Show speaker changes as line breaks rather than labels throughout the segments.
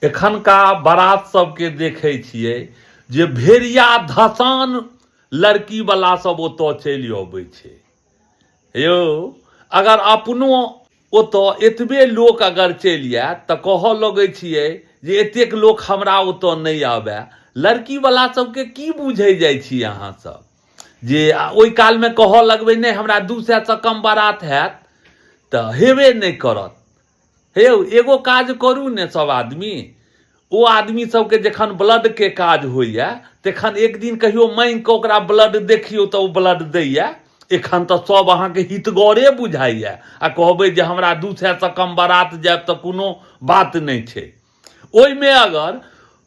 एखनका बारात सबके देखै छियै जे भेड़िया धसान लड़की वाला सब ओतऽ चलि अबै छै। यौ अगर अपनो ओतऽ एतबे लोक अगर चलि आयत तऽ कहऽ लगै छियै जे एतेक लोक हमरा ओतऽ नहि आबए। लड़की वाला सबके की बुझै जाइ छी अहाँ सब जे ओहि कालमे कहऽ लगबै नहि हमरा 200 सँ कम बारात हैत तऽ हेबे नहि करत। हे यौ एगो काज करू ने सब आदमी, ओ आदमी सबके जखन ब्लडके काज होइए तखन एक दिन कहियो मांगि कऽ ओकरा ब्लड देखियौ तऽ ओ ब्लड दैए। एखन तऽ सब अहाँके हितगरे बुझाइए आ कहबै जे हमरा 200 सँ कम बारात जायब तऽ कोनो बात नहि छै। ओहिमे अगर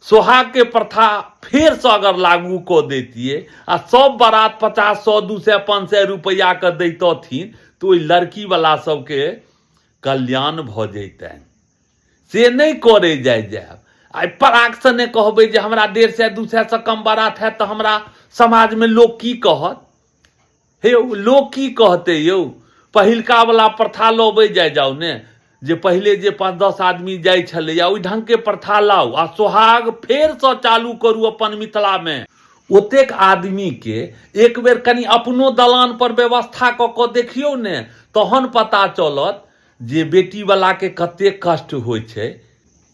सोहागके प्रथा फेरसँ अगर लागू कऽ दैतियै आ सब बारात 50 100 200 500 रुपैआके दैतथिन तऽ ओहि लड़कीवला सबके कल्याण भऽ जैतनि। से नहि करै जाइ जायब। आइ परागसँ नहि कहबै जे हमरा 150 200 सँ कम बारात हैत तऽ हमरा समाजमे लोक की कहत। हे यौ लोक की कहतै यौ, पहिलका वाला प्रथा लबै जाइ जाउ ने, जे पहिले जे 5-10 आदमी जाइ छलैया ओहि ढंगके प्रथा लाउ आ सोहाग फेरसँ चालू करू अपन मिथिलामे। ओतेक आदमीके एक बेर कनि अपनो दलान पर व्यवस्था कऽ कऽ देखियौ ने, तहन पता चलत जे बेटीवलाके कतेक कष्ट होइ छै।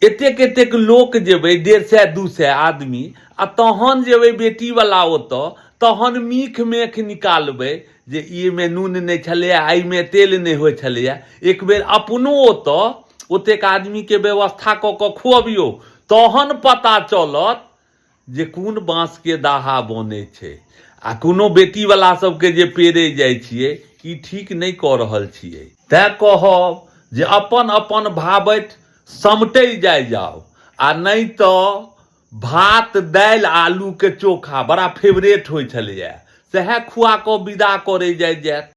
एतेक एतेक लोक जेबै 150 200 आदमी आ तहन जेबै बेटीवला ओतऽ, तहन मीख मेख निकालबै जे एहिमे नून नहि छलैया, एहिमे तेल नहि होइ छलैया। एक बेर अपनो ओतऽ ओतेक आदमीके व्यवस्था कऽ कऽ खुअबियौ, तहन पता चलत जे कोन बाँसके दाहा बनै छै। आ कोनो बेटीवला सबके जे पेरै जाइ छियै, ई ठीक नहि कऽ रहल छियै। तैँ कहब जे अपन अपन भावटि समटै जाइ जाउ, आ नहि तऽ भात दालि आलूके चोखा बड़ा फेवरेट होइ छलैए, सएह खुआ कऽ विदा करै जाइ जायत।